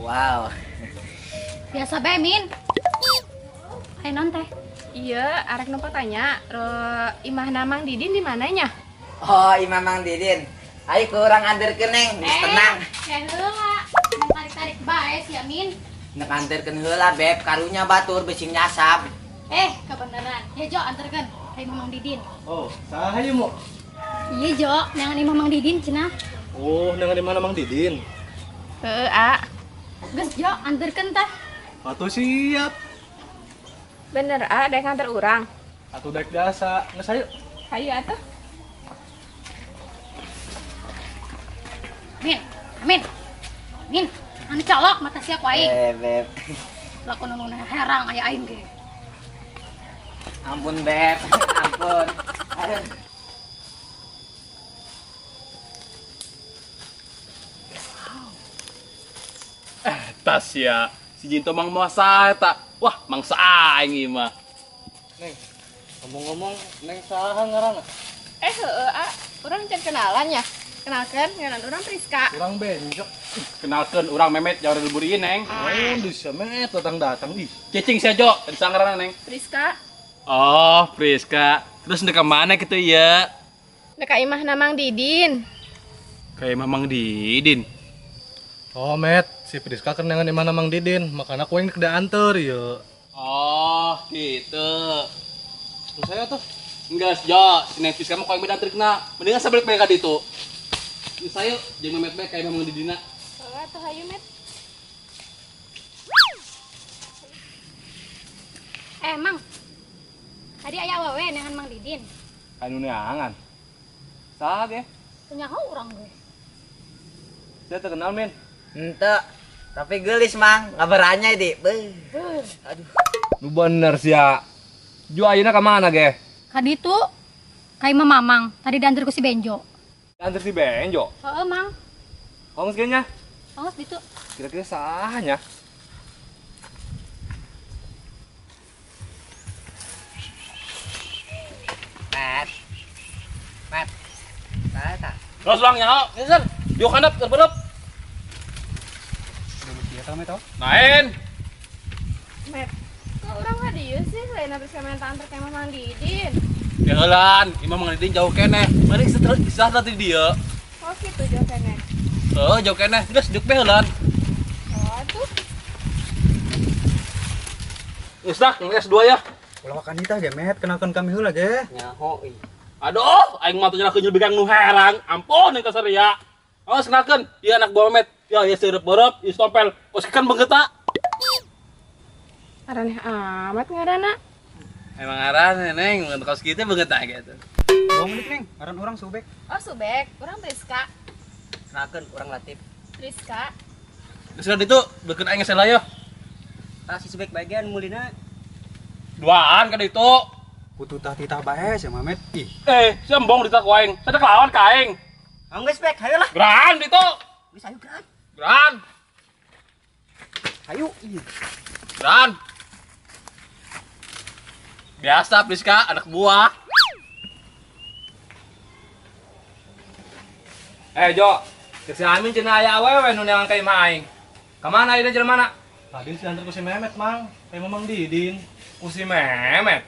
Wow. Biasa bae, Min. Ayo non teh. Iya, arek nempo tanya, imahna Mang Didin di mananya? Oh, imah Mang Didin. Ayo kurang anterkeun, Neng. Geus tenang. Eh, heula. Tarik-tarik bae sia, Min. Nek anterkeun heula, Beb, karunya batur beucing nyasab. Eh, kebenaran. Ya, Jo, anterkeun ka imah Mang Didin. Oh, saha ieu, Mo? Iya, Jo, neangan imah Mang Didin cenah. Oh, neangan imah Mang Didin. Heeh, A. Geus, Jo, anterkeun tah. Atuh siap. Bener, A, dek nganter urang. Atuh dek jasa. Geus hayu. Hayu atuh. Min, Min. Min, anu colok mata sia ku aing. Eh, Beb. Lakon nu herang aya aing ge. Ampun, Beb. Ampun. Aduh. Tas ya, si Jinto mang masa eta. Wah, mangsa aing ieu mah. Neng, ngomong-ngomong, Neng saha ngaranna? Eh, heueuh, A. Urang can kenalan ya. Kenalkeun, ngaran urang Priska. Urang Benjok. Kenalkeun urang Memet jauh dari lembur ieu, Neng. Oh, bisa Met datang-datang ih. Cicing sia, Jo. Tadi saha ngaranna, Neng? Priska. Oh, Priska. Terus ndek ka mana kitu ieu? Ndek ka imahna Mang Didin. Ka imah Mang Didin. Oh, Met, si Priska keur neangan imahna Mang Didin, makana ku aing dek dianteur ieu. Oh, gitu. Terus saya tuh. Enggak, Jo, si Neng Priska mah ku aing beda anterkeunna. Mendingan sabalik bae ka ditu. Geus hayu jeung Memet bae ka imah Mang Didina. Heueuh atuh hayu, Met. Eh, Mang. Tadi aya awewe neangan Mang Didin. Anu neangan. Saha ge? Teu nyaho urang ge. Saya terkenal, Min. Henteu. Tapi geulis, Mang. Ngabaranya di. Beuh. Aduh. Lu bener sia. Ju ayeuna ka mana ge? Ka ditu. Ka imah Mamang. Tadi diantar ku si Benjo. Diantar si Benjo? Heeh, Mang. Hongs ge nya? Hongs ditu. Kira-kira sahanya? Met. Met. Saha tah? Terus ulang nyaho, geus. Yuk handap terberep. Nain. Met, kok urang ka dieu sih lain Priska minta anter ka imah Mang Didin. Ya heulan, imah Mang Didin jauh keneh. Mari istirahat tadi dieu. Oh kitu jauh keneh. Heuh, jauh keneh. Geus juk be heulan. Oh atuh. Geus dah, geus dua ya. Ulah makan itah ge, Met, kenalkeun kami heula ge. Nyaho ih. Aduh, aing mah teu nyalakeun nyelbigang nu herang. Ampun yang kasaria. Awas kenalkeun, ieu anak buah Memet. Ya, ya seureup-beureub, ieu tompel. Kos kan beungeut. Araneh amat ngaranna. Emang ngaranna, Neng, mun kos kitu beungeut gitu. Bohong dik, Neng. Ngaran urang Subek. Oh, Subek. Urang Priska. Kenalkeun urang Latif. Priska. Geus ka ditu, beukeun aing geus lah yo. Tah si Subek bagian mulina. Duaan ka ditu. Kutu tah titah bae sia Mamet. Ih. Eh, sia embong ditah ku aing. Sadak lawan ka aing. Geus Bek, hayu lah. Geran ditu. Geus hayu geran. Geran. Hayu. Geran. Biasa Priska, anak buah. Eh, Jo, cek si Amin cenah aya awewe nu neangan ka imah aing. Ka mana ayeuna jelema na? Tadi si anter ku si Memet, Mang. Ka imah Mang Didin. Ku si Memet.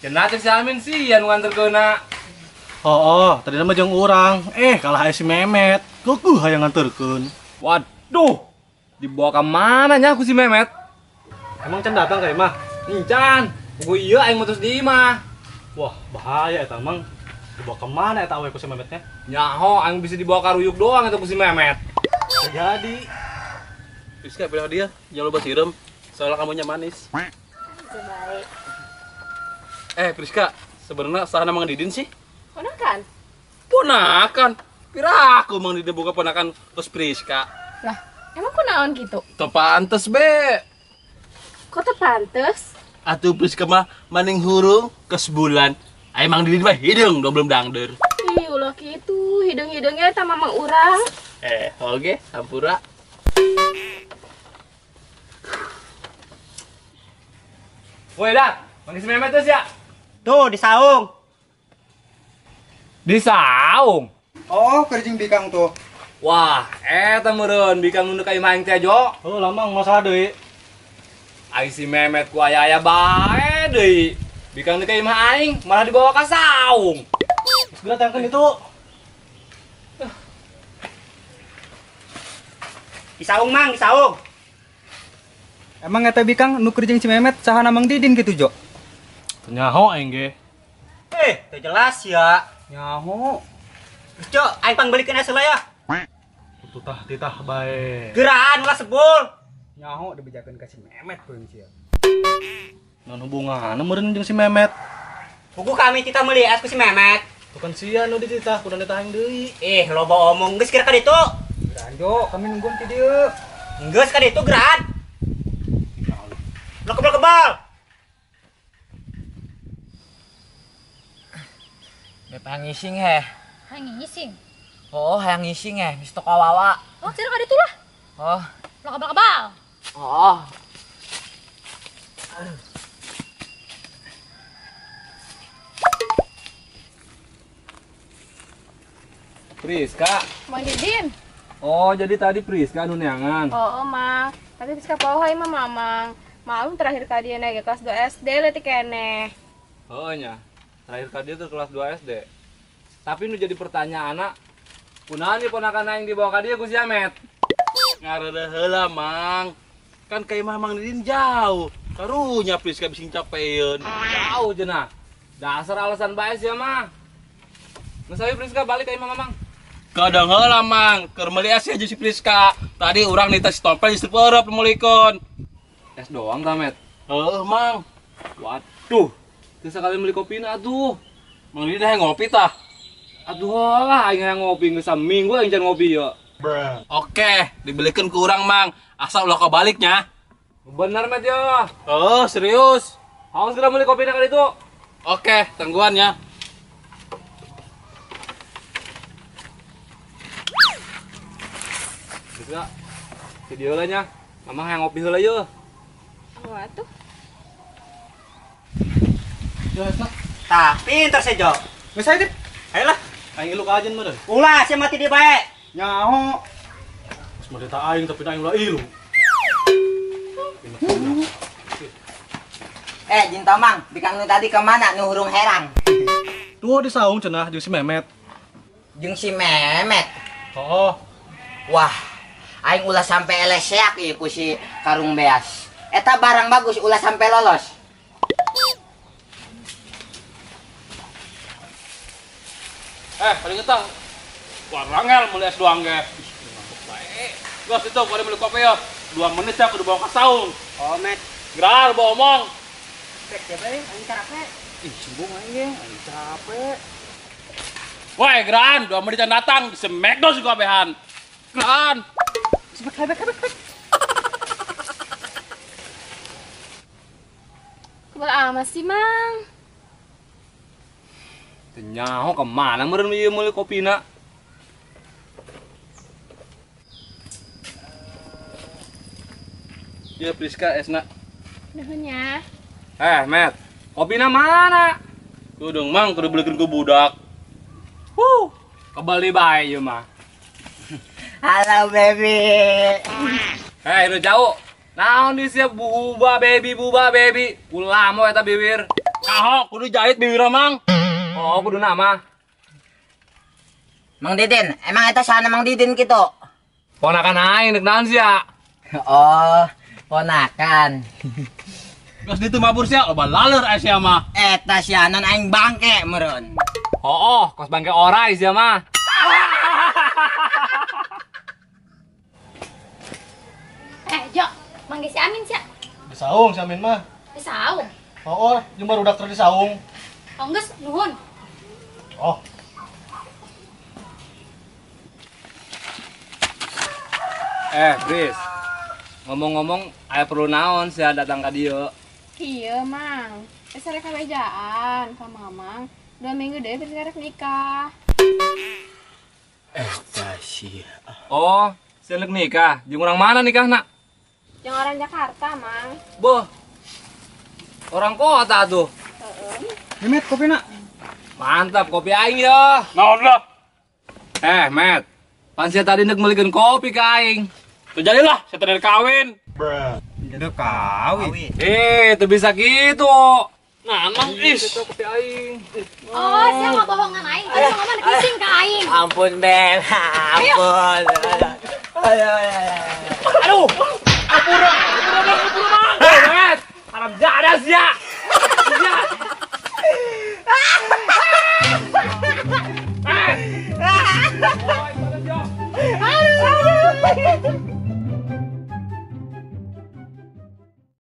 Cenah cek si Amin sia nu nganterkeunna. Oh, tadi mah jeung urang. Eh, kalah aya si Memet. Keukuh hayang nganterkeun. Waduh. Dibawa ka mana nya ku si Memet? Emang can datang ka imah? Encan. Ku ieu aing mutus di imah. Wah, bahaya eta, Mang. Dibawa ke mana eta awe ku si Memetnya? Nyaho, aing bisa dibawa ka ruyuk doang eta ku si Memet. Terjadi. Priska pilih dia, jangan lupa siram. Soalnya kamunya manis. Baik. Eh, Priska, sebenarnya saha Mang Didin sih? Ponakan. Ponakan? Piraku Mang Didin buka ponakan terus Priska. Lah, emang kunaon gitu? Teu pantes be. Kok teu pantes? Atuh Priska mah maning hurung ke sebulan. Ayo Mang Didin mah hideung dong belum dangder. Ih, ulah kitu, hideung-hideungnya eta mamang urang. Eh, oke, hampura. Woi, dah. Manggil si Memet terus ya? Tuh, di saung. Di saung? Oh, kerjing bikang tuh. Wah, eta meureun bikang nu ka imah aing teh Jo. Heuh, lamang masalah deui. Ai si Memet ku aya-aya bae deui. Bikang nu ka imah aing malah dibawa ka saung. Segera tangkeun itu. Di saung Mang, di saung. Emang eta bikang nu keur jeung si Memet saha Mang Didin kitu Jo? Teu nyaho aing ge. Teu jelas ya. Nyaho. Jo, aing pangbelikeun es heula ya. Tutah titah bae. Geraan ulah sebul. Nyaho dibejakeun ka si Memet pun sia. Naon hubunganna meureun jeung si Memet? Buku kami titah meuli es ku si Memet. Bukan sia nu dititah, kudu ditah aing deui. Ih, loba omong geus kira ka ditu. Geraan Jo, kami nungguan ti dieu. Geus ka ditu geraan. Ulah kebal-kebal. Bep hayang ngising heh. Hayang ngising. Oh, hayang ngising heh, geus teu kawawa. Oh, sira ka ditu lah. Oh. Ulah kebal-kebal. Oh. Priska. Mang Didin. Oh, jadi tadi Priska anu neangan. Oh, Mang. Tapi Priska poho ieu mah Mamang. Malum terakhir ka dia naik kelas 2 SD leutik keneh. Heuh nya. Terakhir ka dia tuh kelas 2 SD. Tapi nu jadi pertanyaan kunaon ieu ponakan aing dibawa ka dieu ku si Amet? Ngareureuh heula, Mang. Kan ka imah Mang Didin jauh. Karunya Priska bising capeun. Jauh cenah. Dasar alasan bae sia mah. Geus ayo Priska balik ka imah Mamang. Kadang heula Mang, keur meuli es jeung si Priska. Tadi urang nita si Tompel si Perep meulikeun. Es doang ta, Met? Heuh, Mang. Waduh. Teu sakali meuli kopina atuh. Mang Didin hayang ngopi tah? Aduh lah, aing hayang ngopi geus saminggu aing can ngopi ya. Oke, dibelikeun ku urang, Mang. Asal ulah kebaliknya. Bener, Met ya. Oh, serius. Awas segera meuli kopina kali itu. Oke, tungguan ya. Bisa. Video heula nya. Mamang hayang ngopi heula yeuh. Oh, atuh. Yo, esna. Tah, pinter sih Jo. Geus ayo, Dit. Ayolah. Aing ilu ka ajen meureun. Ulah sia mati dia bae. Nyaho. Geus mah ditah aing tapi aing ulah ilu. Jin Tomang, bikang nu tadi kemana nu hurung herang? Tuh di saung cenah jeung si Memet. Jeung si Memet. Heeh. Wah, aing ulah sampai eleseak ieu ku si karung beas. Eta barang bagus ulah sampai lolos. Paling getah. Wah, rangel meuli es doang ge. Bae. Geus itu kudu meuli kopi ya. 2 menit ya kudu bawa ka saung. Oh, Met. Gerar bawa omong. Pek bae, aing capek. Ih, sembung aing ge, aing capek. Woi, geraan 2 menit can datang, semekdo sih kabehan. Geraan. Bek bek bek. Kebal amat sih, Mang. Teu nyaho kemana meureun ieu meuli kopina? Ya Priska esna. Nuhun ya. Met. Kopina mana? Kudu Mang, kudu belikeun ku budak. Huh, kebeli bae ieu mah. Halo baby. Hei, nu jauh. Naon di siap buba baby, buba baby. Ulah mo eta bibir. Nyaho, kudu jahit bibir Mang. Oh, kudu nama. Mang Didin, emang eta sana Mang Didin kitu? Ponakan aing deuk naon sia? Oh, ponakan. Geus ditu mabur sia, loba laleur aya sia mah. Eta sianan aing bangke meureun. Oh, kos bangke orai sia mah. Jo, mangge si Amin sia. Di saung si Amin mah. Di saung. Oh, jeung barudak keur di saung. Oh, geus nuhun. Oh. Pris. Ngomong-ngomong, aya perlu naon sia datang ka dieu? Iya, Mang. Geus rek kabejaan ka Mamang. 2 minggu deui Priska rek nikah. Eta sia. Oh, sia rek nikah. Jeung urang mana nikahna? Jeung orang Jakarta, Mang. Boh. Orang kota tuh. Heeh. Met, kopina. Mantap kopi aing ya. Naon lah? Met. Pan sia tadi nek meulikeun kopi ka aing. Teu jadilah, saya tadi kawin. Udah kawin. Eh, teu bisa gitu. Nah, emang is. Itu kopi aing. Oh, sia ngabohongan aing. Tadi ngomong bising ka aing. Ampun, Beb. Ampun. Aduh. Ampura, ampura, Mang, ampura, Mang. Hei, Memet. Haram jadah sia.